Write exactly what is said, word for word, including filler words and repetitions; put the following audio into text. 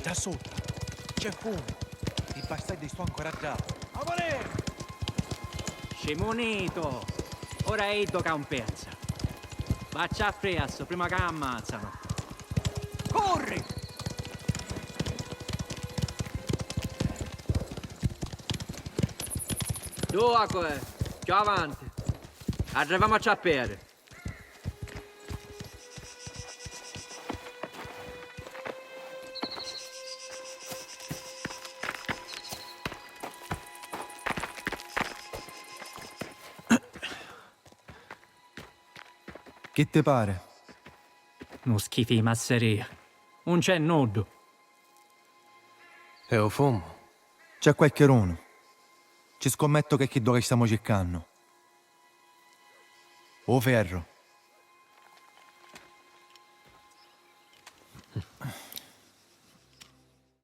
Dda sutta c'è fumu! Sti bastiddi sto ancora ddà! Amore! Scimunito! Ora è iddu ca 'un pensa! Vacci appressu, prima ca ammazzanu! Curri! Dua cu è, cchiù avanti! Arrivamu a ciapperi! Chi ti pari? Nu schifi i masseria. Un c'è nuddu. E u fumu? C'è qualchirunu. Ci scommetto che è chiddu che stiamo circannu. U ferru.